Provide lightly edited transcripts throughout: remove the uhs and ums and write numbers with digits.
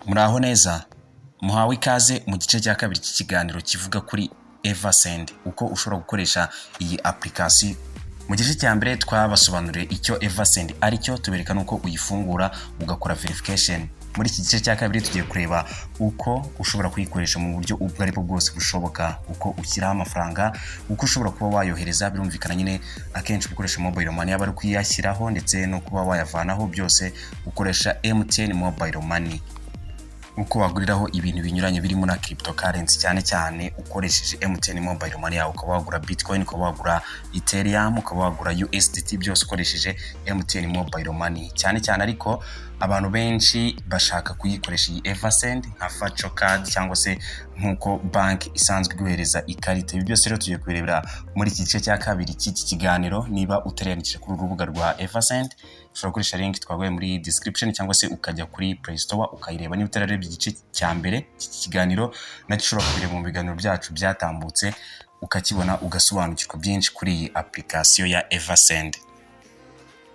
Muraho neza, muhawe ikaze mu gice cya kabiri cy'ikiganiro kivuga kuri Eversend, uko ushobora gukoresha iyi application. Mu gice cya mbere twabasobanuriye icyo Eversend ari cyo, tubereka n'uko uyifungura ugakora verification. Muri iki gice cya kabiri tugiye kureba uko ushobora kuyikoresha mu buryo ubwo aribwo bwose bushoboka, uko ushyiraho amafaranga, uko ushobora kuba wayohereza. Birumvikana nyine akenshi gukoresha mobile money, yaba ari kuyashyiraho ndetse no kuba wayavanaho, byose ukoresha MTN mobile money. Uko waguriraho ibintu binyuranye birimo na cryptocurrency, cyane cyane ukoresheje MTN mobile money yawe, ukaba wagura Bitcoin, ukaba wagura Ethereum, ukaba wagura USDT, byose ukoresheje MTN mobile money. Cyane cyane ariko abantu benshi bashaka kuyikoresha iyi Eversend nka virtual card, cyangwa se nk'uko banki isanzwe iguhereza ikarita. Ibi byose rero tugiye kubirebera muri iki gice cya kabiri cy'iki kiganiro. Niba utariyandikisha kuri uru rubuga rwa Eversend, ushobora gukoresha link twaguhaye muri description, cyangwa se ukajya kuri Play Store ukayireba. Niba utararebye igice cya mbere cy'iki kiganiro, nacyo ushobora kubireba mu biganiro byacu byatambutse, ukakibona, ugasobanukirwa byinshi kuri iyi application ya Eversend.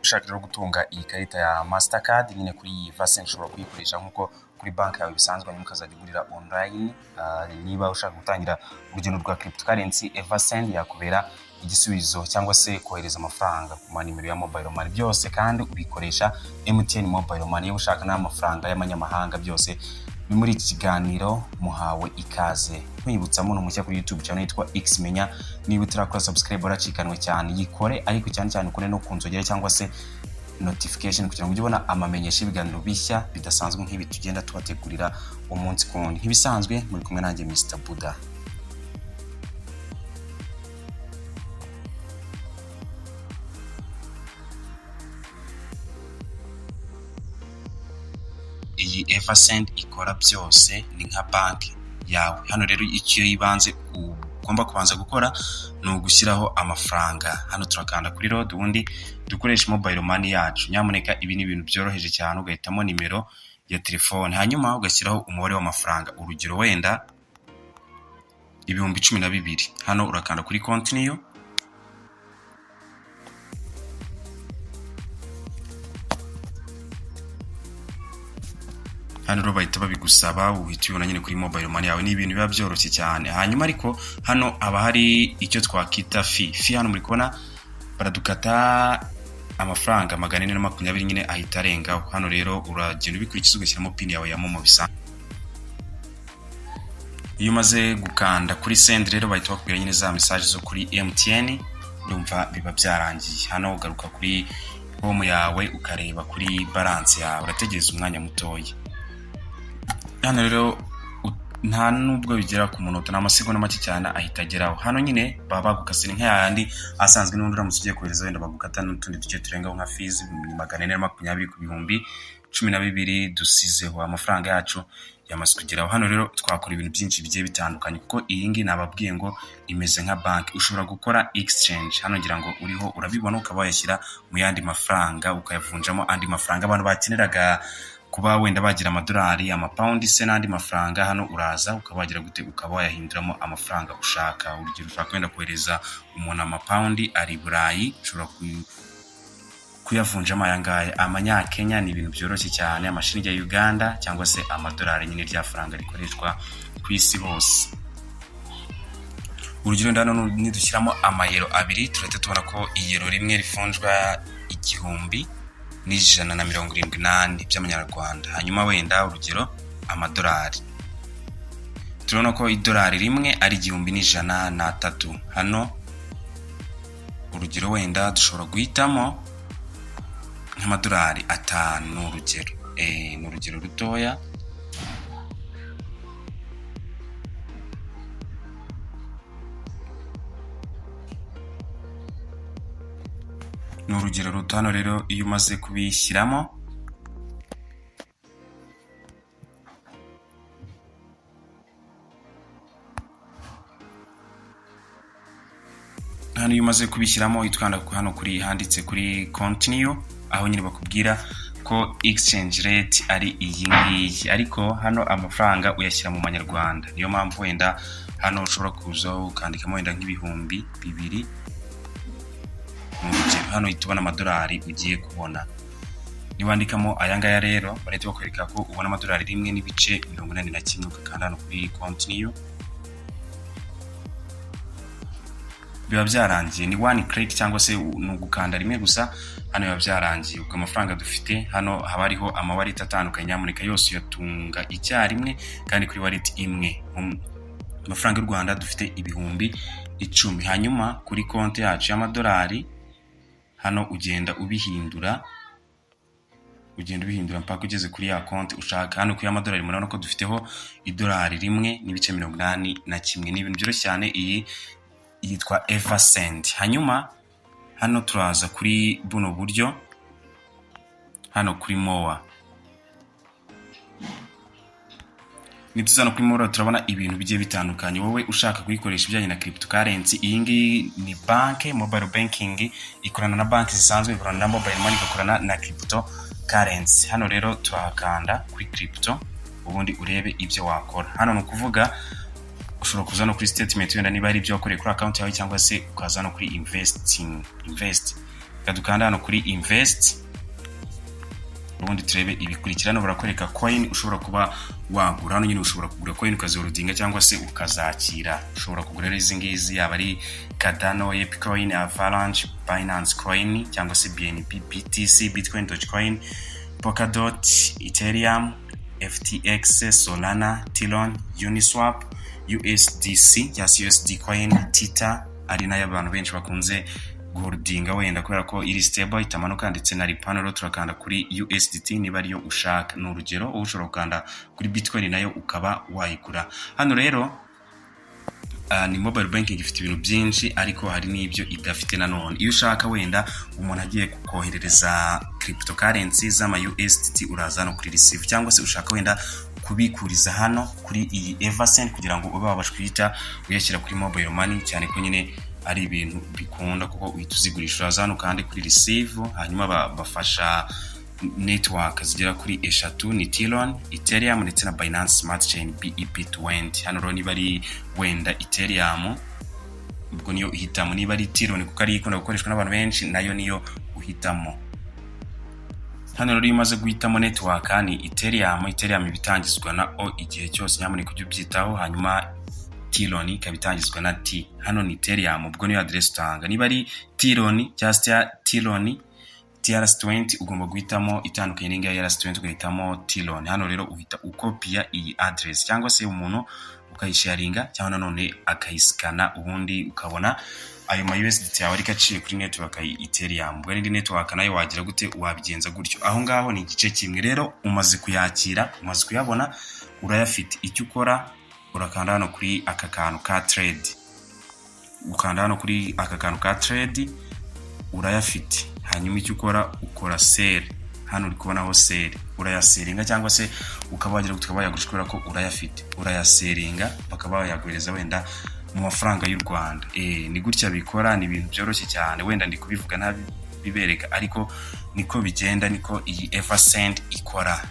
Ushaka rero gutunga iyi karita ya Mastercard nyine kuri iyi Eversend, ushobora kuyikoresha nk'uko kuri banki yawe bisanzwe, hanyuma ukazajya ugurira online. Niba ushaka gutangira urugendo rwa cryptocurrency, Eversend yakubera igisubizo, cyangwa se kohereza amafaranga ku manimero ya mobile money, byose kandi ubikoresha MTN mobile money. Niba ushaka n'amafaranga y'amanyamahanga, byose ni muri iki kiganiro, muhawe ikaze. Nkwibutsa muntu mushya kuri YouTube channel yitwa X Menya, niba utarakora subscribe uracikanwe cyane, yikore, ariko cyane cyane ukore no kunzogera cyangwa se notification kugira ngo ujye ubona amamenyesha y'ibiganiro bishya bidasanzwe nk'ibi tugenda tubategurira umunsi ku wundi. Nk'ibisanzwe muri kumwe nanjye Mr Buddha. Iyi Eversend ikora byose, ni nka banki yawe. Hano rero icyo yibanze ugomba kubanza gukora ni ugushyiraho amafaranga. Hano turakanda kuri load, ubundi dukoresha mobile money yacu. Nyamuneka, ibi ni ibintu byoroheje cyane. Ugahitamo nimero ya telefone, hanyuma ugashyiraho umubare w'amafaranga, urugero wenda 12,000. Hano urakanda kuri continue. Hano rero bahita babigusaba, uhita ubibona nyine kuri mobile money yawe. Ni ibintu biba byoroshye cyane. Hanyuma ariko hano haba hari icyo twakita fee. Fee hano muri kubona baradukata amafaranga 420, nyine ahita arengaho. Hano rero uragenda ubikurikiza, ugashyiramo PIN yawe ya MoMo bisanzwe. Iyo umaze gukanda kuri send rero, bahita bakubwira nyine za message zo kuri MTN. Ndumva biba byarangiye. Hano ugaruka kuri home yawe, ukareba kuri balance yawe, urategereza umwanya mutoya. Hano rero nta nubwo bigera ku munota, ni amasegonda make cyane ahita ageraho. Hano nyine baba bagukase, ni nk'ayandi asanzwe n'ubundi uramutse ugiye kohereza, wenda bagukata n'utundi duce turengaho nka fees. 420 ku 12,000 dusizeho, amafaranga yacu yamaze kugeraho. Hano rero twakora ibintu byinshi bigiye bitandukanye, kuko iyi ngiyi nababwiye ngo imeze nka banki. Ushobora gukora exchange. Hano ngira ngo uriho urabibona, ukaba wayashyira mu yandi mafaranga, ukayavunjamo andi mafaranga. Abantu bakeneraga kuba wenda bagira amadolari, amapawundi se n'andi mafaranga, hano uraza ukaba wagira gute? Ukaba wayahinduramo amafaranga ushaka. Urugero, ushaka wenda kohereza umuntu amapawundi ari i Burayi, ushobora kuyavunjamo aya ngaya amanyakenya, ni ibintu byoroshye cyane, amashiringi ya Uganda cyangwa se amadolari nyine, rya faranga rikoreshwa ku isi hose. Urugero hano nidushyiramo amayero 2, turahita tubona ko iyero rimwe rivunjwa 1,174 by'amanyarwanda. Hanyuma wenda urugero amadolari, turabona ko idolari rimwe ari 1,103. Hano urugero wenda dushobora guhitamo nk'amadolari 5, ni urugero, ni urugero rutoya. Ni urugero ruto. Hano rero iyo umaze kubishyiramo, hano iyo umaze kubishyiramo, uhita hano kuri handitse kuri continue, aho nyine bakubwira ko exchange rate ari iyi ngiyi. Ariko hano amafaranga uyashyira mu manyarwanda, niyo mpamvu wenda hano ushobora kuza ukandikamo wenda nk'2,000, ni urugero. Hano uhita ubona amadolari ugiye kubona. Niwandikamo aya ngaya rero, barahita bakwereka ko ubona amadolari 1.81, ugakanda hano kuri continue, biba byarangiye. Ni one click cyangwa se ni ugukanda rimwe gusa, hano biba byarangiye. Ubwo amafaranga dufite hano, haba hariho ama wallet atandukanye, nyamuneka yose uyatunga icyarimwe kandi kuri wallet imwe. Mu mafaranga y'u Rwanda dufite 10,000. Hanyuma kuri konti yacu y'amadolari, hano ugenda ubihindura, ugenda ubihindura mpaka ugeze kuri ya konti ushaka. Hano ku y'amadolari murabona ko dufiteho idolari 1.81. Ni ibintu byoroshye cyane. Iyi yitwa Eversend. Hanyuma hano turaza kuri buno buryo, hano kuri more. Nituza no kuri more, turabona ibintu bigiye bitandukanye. Wowe ushaka kuyikoresha ibijyanye na cryptocurrency, iyi ngiyi ni banki, mobile banking, ikorana na banki zisanzwe, ikorana na mobile money, igakorana na cryptocurrency. Hano rero turahakanda kuri crypto, ubundi urebe ibyo wakora. Hano ni ukuvuga ushobora kuza no kuri statement, wenda niba hari ibyo wakoreye kuri account yawe, cyangwa se ukaza no kuri investing, invest. Reka dukanda hano kuri invest, ubundi turebe ibikurikira. Hano barakwereka coin ushobora kuba wagura. Hano nyine ushobora kugura coin ukaziholdinga cyangwa se ukazakira. Ushobora kugura rero izi ngizi, yaba ari Cardano, Apecoin, Avalanche, Binance Coin cyangwa se BNB, BTC, Bitcoin, Dogecoin, Polkadot, Ethereum, FTX, Solana, Tron, Uniswap, USDC cyangwa se USD Coin, Tether, ari nayo abantu benshi bakunze guholdinga wenda kubera ko iri stable, itamanuka, ndetse na Ripple. Rero turakanda kuri USDT niba ariyo ushaka, ni urugero. Wowe ushobora gukanda kuri Bitcoin nayo ukaba wayigura. Hano rero ni mobile banking, ifite ibintu byinshi, ariko hari n'ibyo idafite nanone. Iyo ushaka wenda umuntu agiye kukoherereza cryptocurrency z'ama USDT, uraza hano kuri receive, cyangwa se ushaka wenda kubikuriza hano kuri iyi Eversend kugira ngo ube wabasha kuyita uyashyira kuri mobile money, cyane ko nyine ari ibintu bikunda kuko uhita uzigurisha. Uraza hano kandi kuri receive. Hanyuma bafasha network zigera kuri eshatu, ni Tron, Ethereum ndetse na Binance Smart Chain BEP20. Hano rero niba ari wenda Ethereum, ubwo niyo uhitamo. Niba ari Tron, kuko ari ikunda gukoreshwa n'abantu benshi, nayo niyo uhitamo. Hano rero iyo umaze guhitamo network, ni Ethereum. Ethereum iba itangizwa na O igihe cyose, nyamuneka ujye ubyitaho. Hanyuma Tron ikaba itangizwa na T. Hano ni Ethereum, ubwo niyo address utanga. Niba ari Tron cyangwa se Tron TRC20, ugomba guhitamo itandukanye n'ingiyi ya TRC20, ugahitamo Tron. Hano rero uhita ukopiya iyi address, cyangwa se umuntu ukayisharinga, cyangwa nanone akayisikana, ubundi ukabona ayo ma USDT yawe ariko aciye kuri network ya Ethereum. Ubwo n'indi network nayo wagira gute? Wabigenza gutyo. Aho ngaho ni igice kimwe. Rero umaze kuyakira, umaze kuyabona, urayafite. Icyo ukora, urakanda hano kuri aka kantu ka trade. Ukanda hano kuri aka kantu ka trade, urayafite. Hanyuma icyo ukora, ukora sell. Hano uri kubonaho sell, urayasellinga cyangwa se ukaba wagira gute, ukaba wayagurisha kubera ko urayafite. Urayasellinga bakaba bayaguhereza wenda mu mafaranga y'u Rwanda. Ni gutya bikora, ni ibintu byoroshye cyane. Wenda ndi kubivuga ntabibereka, ariko niko bigenda, niko iyi Eversend ikora.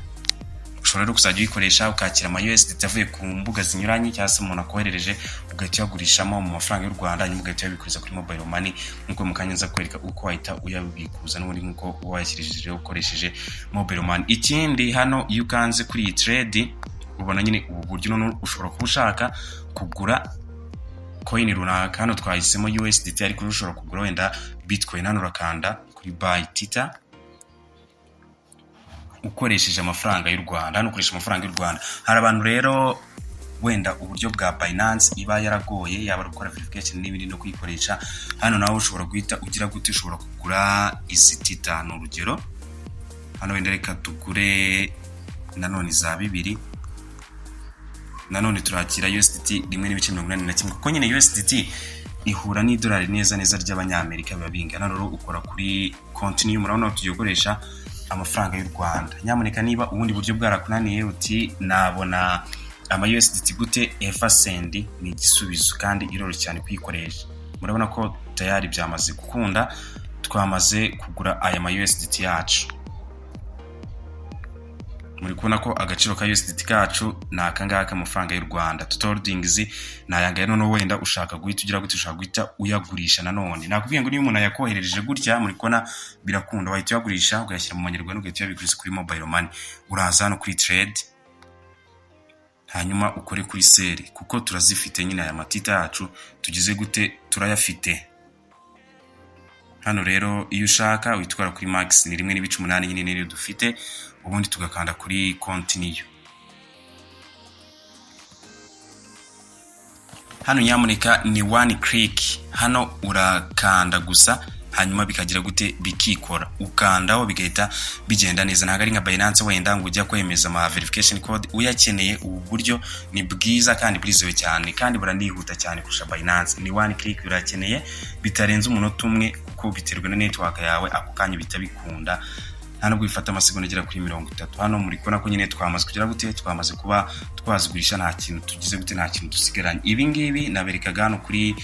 Ushobora rero kuzajya uyikoresha ukakira ama USDT avuye ku mbuga zinyuranye, cyangwa se umuntu akoherereje, ugahita uyagurishamo mu mafaranga y'u Rwanda, hanyuma ugahita uyabikuza kuri mobile money, nk'uko mu kanya nza kwereka uko wahita uyabikuza n'ubundi nk'uko wayashyirije ukoresheje mobile money. Ikindi, hano iyo ukanze kuri iyi trade, ubona nyine ubu buryo. None ushobora kuba ushaka kugura coin runaka. Hano twahisemo USDT, ariko ushobora kugura wenda Bitcoin. Hano urakanda kuri buy Tether ukoresheje amafaranga y'u Rwanda. Hano ukoresha amafaranga y'u Rwanda. Hari abantu rero wenda uburyo bwa Binance iba yaragoye, yaba ari gukora verification n'ibindi no kuyikoresha. Hano nawe ushobora guhita ugira gute? Ushobora kugura izi Tether, ni urugero. Hano wenda reka tugure nanone za 2. Nanone turakira USDT 1.81, kuko nyine USDT ihura n'idolari neza neza ry'Abanyamerika, biba bingana. Rero ukora kuri continue. Murabona tugiye gukoresha amafaranga y'u Rwanda. Nyamuneka niba ubundi buryo bwarakunaniye, uti nabona ama USDT gute, Eversend ni igisubizo kandi iroroshye cyane kuyikoresha. Murabona ko tayari byamaze gukunda, twamaze kugura aya ma USDT yacu. Murabona ko byamaze gukunda. Muri kubona ko agaciro ka USDT kacu ni aka ngaka, amafaranga y'u Rwanda. Total holdings ni aya ngaya. Noneho wenda ushaka guhita ugira gute? Ushaka guhita uyagurisha. Nanone nakubwiye ngo niba umuntu yakoherereje gutya, muri kubona birakunda, wahita uyagurisha ukayashyira mu manyarwanda, ugahita uyabikuriza kuri mobile money. Uraza hano kuri trade, hanyuma ukore kuri sell, kuko turazifite nyine. Aya matether yacu tugize gute? Turayafite. Hano rero iyo ushaka witwara kuri max, ni 1.8 nyine niyo dufite, ubundi tugakanda kuri continue. Hano nyamuneka ni one click. Hano urakanda gusa, hanyuma bikagira gute? Bikikora. Ukandaho bigahita bigenda neza. Ntabwo ari nka Binance wenda ngo ujya kwemeza ama verification code uyakeneye. Ubu buryo ni bwiza kandi burizewe cyane, kandi buranihuta cyane kurusha Binance. Ni one click, birakeneye bitarenze umunota umwe, kuko biterwa na network yawe. Ako kanya bihita bikunda, nta nubwo bifata amasegonda agera kuri 30. Hano muri kubona ko nyine twamaze kugera gute? Twamaze kuba twazigurisha, nta kintu tugize gute? Nta kintu dusigaranye. Ibi ngibi naberekaga hano kuri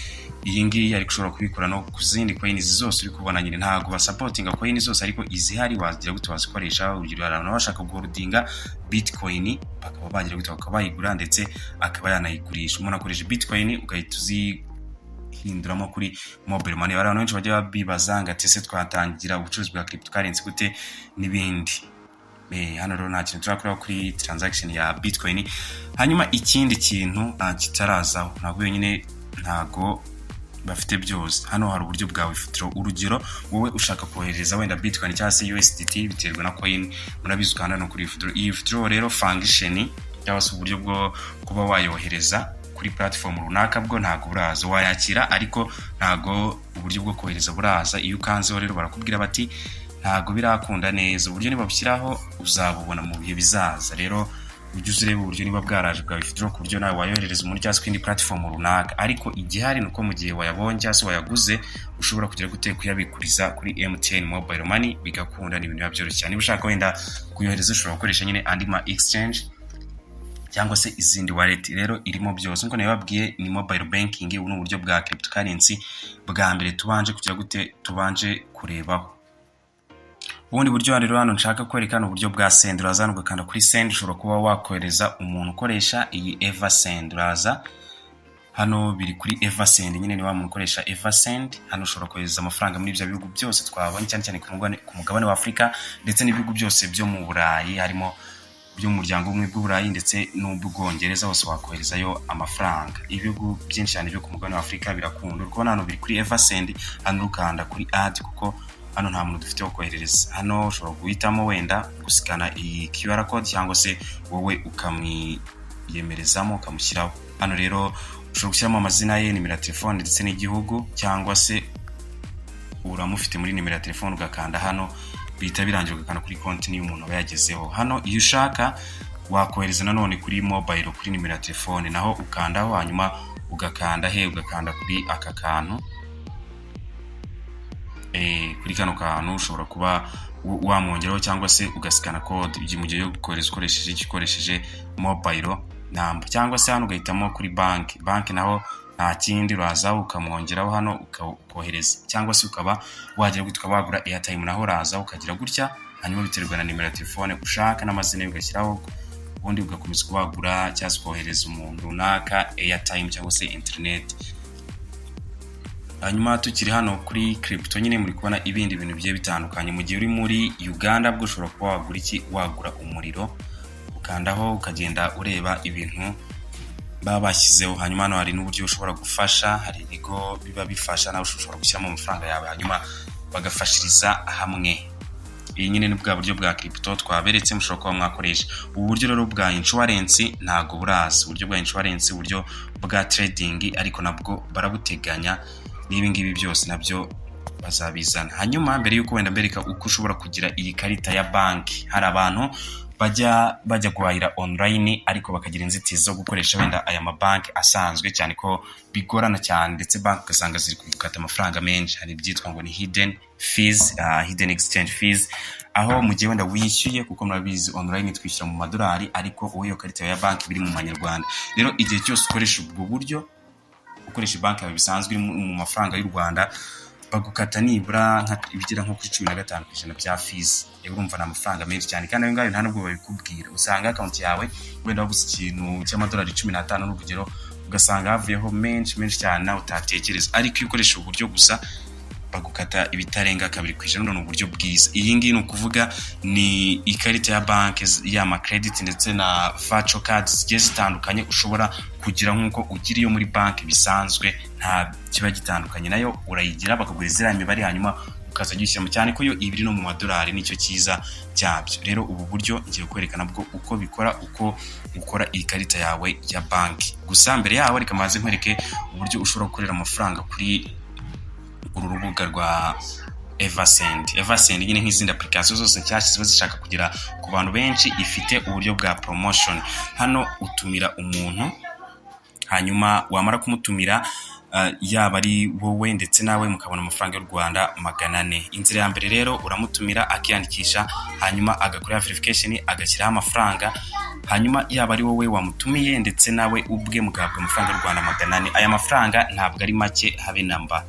iyi ngiyi, ariko ushobora kubikora no ku zindi coins zose uri kubona. Nyine ntabwo basupportinga coin zose, ariko izihari wazigira gute? Wazikoresha. Urugero, hari abantu bashaka guholdinga bitcoin, bakaba bagira gute? Bakaba bayigura, ndetse akaba yanayigurisha. Umuntu akoresha bitcoin, ugahita uzihinduramo kuri mobile money. Hari abantu benshi bajya bibaza ngo ati: "Ese twatangira ubucuruzi bwa cryptocurrency gute?" n'ibindi. Hano rero nta kintu turakora kuri transaction ya bitcoin. Hanyuma ikindi kintu kitarazaho, ntabwo yonyine, ntago bafite byose. Hano hari uburyo bwa withdraw. Urugero, wowe ushaka kohereza wenda bitcoin cyangwa se USDT, biterwa na coin, murabizi, ukanda no kuri withdraw. Iyi withdraw rero function, cyangwa se uburyo bwo kuba wayohereza kuri platform runaka, bwo ntabwo buraza. Wayakira, ariko ntabwo uburyo bwo kohereza buraza. Iyo ukanzeho rero barakubwira bati: "Ntabwo birakunda neza." Uburyo nibabushyiraho uzabubona mu bihe bizaza. Rero ujye uza ureba uburyo niba bwaraje bwa withdraw, ku buryo nawe wayoherereza umuntu cyangwa se kuri platform runaka. Ariko igihari ni uko mu gihe wayabonye cyangwa se wayaguze, ushobora kugira gute? Kuyabikuriza kuri MTN mobile money bigakunda. Ni ibintu biba byoroshye cyane. Niba ushaka wenda kuyohereza, ushobora gukoresha nyine andi ma exchange cyangwa se izindi wallet. Rero irimo byose nkuko nabibabwiye, ni mobile banking. Ubu ni uburyo bwa cryptocurrency bwa mbere tubanje kugira gute? Tubanje kurebaho. Ubundi buryo rero hano nshaka kwereka ni uburyo bwa send. Uraza hano ugakanda kuri send. Ushobora kuba wakohereza umuntu ukoresha iyi Eversend. Uraza hano, biri kuri Eversend nyine, ni wa muntu ukoresha Eversend. Hano ushobora kohereza amafaranga muri ibyo bihugu byose twabonye, cyane cyane ku mugabane wa Afurika, ndetse n'ibihugu byose byo mu Burayi, harimo byo mu muryango w'Ubumwe bw'Uburayi ndetse n'ubw'Ubwongereza, hose wakoherezayo amafaranga. Ibihugu byinshi cyane byo ku mugabane wa Afurika birakunda. Uri kubona hano biri kuri Eversend. Hano ukanda kuri add, kuko hano nta muntu dufite wo koherereza. Hano ushobora guhitamo wenda gusikana iyi QR code, cyangwa se wowe ukamwiyemerezamo, ukamushyiraho. Hano rero ushobora gushyiramo amazina ye, nimero ya telefone ndetse n'igihugu, cyangwa se uramufite muri nimero ya telefone, ugakanda hano, bihita birangira, ugakanda kuri konti niyo umuntu aba yagezeho. Hano iyo ushaka wakohereza nanone kuri mobile, kuri nimero ya telefone, naho ukandaho, hanyuma ugakanda he? Ugakanda kuri aka kantu, kuri kano kantu. Ushobora kuba wamwongeraho cyangwa se ugasikana code mu gihe yo kohereza ukoresheje icyo ukoresheje mobile number, cyangwa se hano ugahitamo kuri banki. Banki naho nta kindi, uraza ukamwongeraho hano, ukohereza, cyangwa se ukaba wagira gutya, ukaba wagura airtime. Naho uraza ukagira gutya, hanyuma biterwa na nimero ya telefone ushaka n'amazina ye, ugashyiraho, ubundi ugakomeza kuba wagura cyangwa se ukohereza umuntu runaka airtime cyangwa se internet. Hanyuma tukiri hano kuri crypto nyine, muri kubona ibindi bintu bigiye bitandukanye. Mu gihe uri muri Uganda bwo ushobora kuba wagura iki? Wagura umuriro. Ukandaho, ukagenda ureba ibintu baba bashyizeho. Hanyuma hano hari n'uburyo ushobora gufasha, hari ibigo biba bifasha, nawe ushobora gushyiramo amafaranga yawe, hanyuma bagafashiriza hamwe. Iyi nyine ni bwa buryo bwa crypto twaberetse mushobora kuba mwakoresha. Ubu buryo rero bwa insurance ntabwo buraza, uburyo bwa insurance, uburyo bwa trading, ariko nabwo barabuteganya, n'ibi ngibi byose nabyo bazabizana. Hanyuma mbere y'uko wenda mbereka uko ushobora kugira iyi karita ya banki, hari abantu bajya guhahira online, ariko bakagira inzitizi zo gukoresha wenda aya mabanki asanzwe, cyane ko bigorana cyane, ndetse banki ugasanga ziri gukata amafaranga menshi. Hari ibyitwa ngo ni hidden fees, hidden exchange fees, aho mu gihe wenda wishyuye, kuko murabizi online twishyura mu madolari, ariko wowe iyo karita ya banki biri mu manyarwanda. Rero igihe cyose ukoresha ubwo buryo, ukoresha banki yawe bisanzwe iri mu mafaranga y'u Rwanda, Bagukata nibura nka ibigera nko kuri 15% bya fees. Urumva ni amafaranga menshi cyane, kandi ayo ngayo nta nubwo babikubwira. Usanga account yawe wenda waguze ikintu cy'amadolari 15 n'urugero, ugasanga havuyeho menshi menshi cyane nawe utatekereza. Ariko iyo ukoresha ubu buryo gusa, bagukata ibitarenga 2%. Ni uburyo bwiza. Iyi ngiyi ni ukuvuga ni ikarita ya banki y'ama credit ndetse na virtual card zigiye zitandukanye, ushobora kugira nk'uko ugira iyo muri banki bisanzwe. Nta kiba gitandukanye nayo, urayigira bakaguha ziriya mibare, hanyuma ukazajya uyishyiramo, cyane ko yo iba iri no mu madolari, nicyo cyiza cyabyo. Rero ubu buryo ngiye kwerekana bwo uko bikora, uko ukora iyi karita yawe ya banki. Gusa mbere yaho, reka maze nkwereke uburyo ushobora gukorera amafaranga kuri uru rubuga rwa Eversend. Eversend nyine, nk'izindi application zose nshyashya ziba zishaka kugera ku bantu benshi, ifite uburyo bwa promotion. Hano utumira umuntu, hanyuma wamara kumutumira, yaba ari wowe ndetse nawe, mukabona amafaranga y'u Rwanda 400. Inzira ya mbere rero, uramutumira akiyandikisha, hanyuma agakora verification, agashyiraho amafaranga, hanyuma yaba ari wowe wamutumiye ndetse nawe ubwe mugahabwa amafaranga y'u Rwanda 400. Aya mafaranga ntabwo ari make habe namba.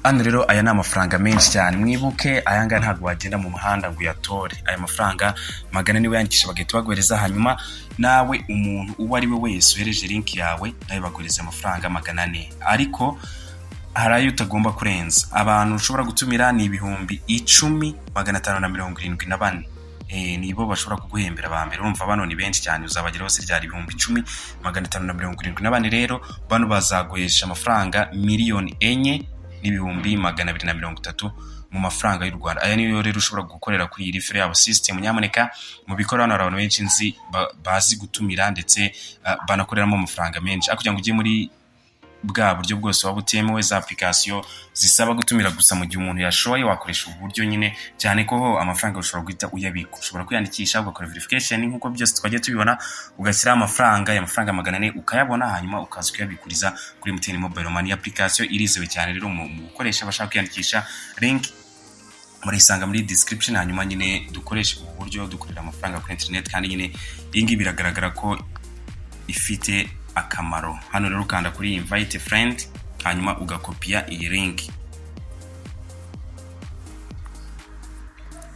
Hano rero aya ni amafaranga menshi cyane. Mwibuke, aya ngaya ntabwo wagenda mu muhanda ngo uyatore. Aya mafaranga 400 wiyandikisha bagahita baguhereza, hanyuma nawe umuntu uwo ari we wese uhereje link yawe, nawe baguhereza amafaranga 400. Ariko hari ayo utagomba kurenza. Abantu ushobora gutumira ni 10,574, nibo bashobora kuguhembera ba mbere. Urumva bano ni benshi cyane, uzabageraho se ryari? 10,574 rero, bano bazaguhesha amafaranga 4,230,000 mu mafaranga y'u Rwanda. Aya niyo rero ushobora gukorera kuri iyi referral yabo system. Nyamuneka mubikora. Hano hari abantu benshi nzi bazi gutumira ndetse banakoreramo amafaranga menshi. Ariko kugira ngo ujye muri bwa buryo bwose waba utemewe, za application zisaba gutumira gusa mu gihe umuntu yashoye, wakoresha ubu buryo nyine, cyane ko ho amafaranga ushobora guhita uyabika. Ushobora kwiyandikisha, ugakora verification nk'uko byose twagiye tubibona, ugashyiraho amafaranga, aya mafaranga 400 ukayabona, hanyuma ukaza kuyabikuriza kuri MTN Mobile Money. Application irizewe cyane rero mu gukoresha. Abashaka kwiyandikisha, link murayisanga muri description. Hanyuma nyine dukoreshe ubu buryo dukorera amafaranga kuri internet, kandi nyine iyi ngiyi biragaragara ko ifite akamaro. Hano rero ukanda kuri invite friend, hanyuma ugakopiya iyi link.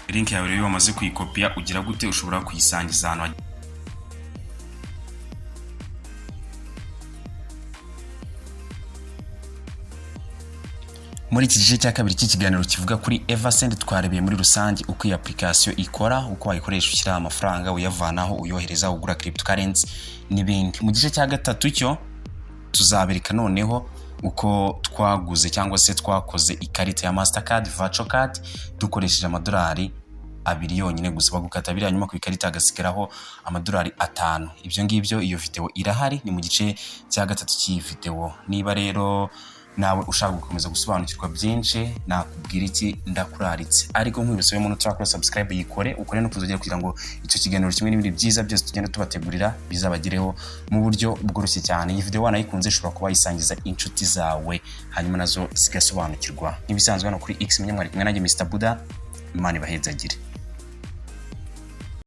Link yawe rero iyo wamaze kuyikopiya, ugira gute? Ushobora kuyisangiza ahantu. Muri iki gice cya kabiri cy'ikiganiro kivuga kuri Eversend, twarebeye muri rusange uko iyi application ikora, uko wayikoresha ushyiraho amafaranga, uyavanaho, uyohereza, ugura cryptocurrency n'ibindi. Mu gice cya gatatu cyo tuzabereka noneho uko twaguze cyangwa se twakoze ikarita ya Mastercard virtual card dukoresheje amadolari 2 yonyine gusa. Bagukata 2, hanyuma ku ikarita hagasigaraho amadolari 5. Ibyo ngibyo, iyo video irahari, ni mu gice cya gatatu cy'iyi video. Niba rero nawe ushaka gukomeza gusobanukirwa byinshi, nakubwira iki? Ndakuraritse. Ariko nkwibutsa, uyu muntu utarakora subscribe, yikore, ukore no kuzogera, kugira ngo icyo kiganiro kimwe n'ibindi byiza byose tugenda tubategurira bizabagereho mu buryo bworoshye cyane. Iyi video wanayikunze, ushobora kuba wayisangiza inshuti zawe, hanyuma nazo zigasobanukirwa. Nk'ibisanzwe, hano kuri X Munyamwari kumwe nanjye Mr Buda. Imana ibahezagire.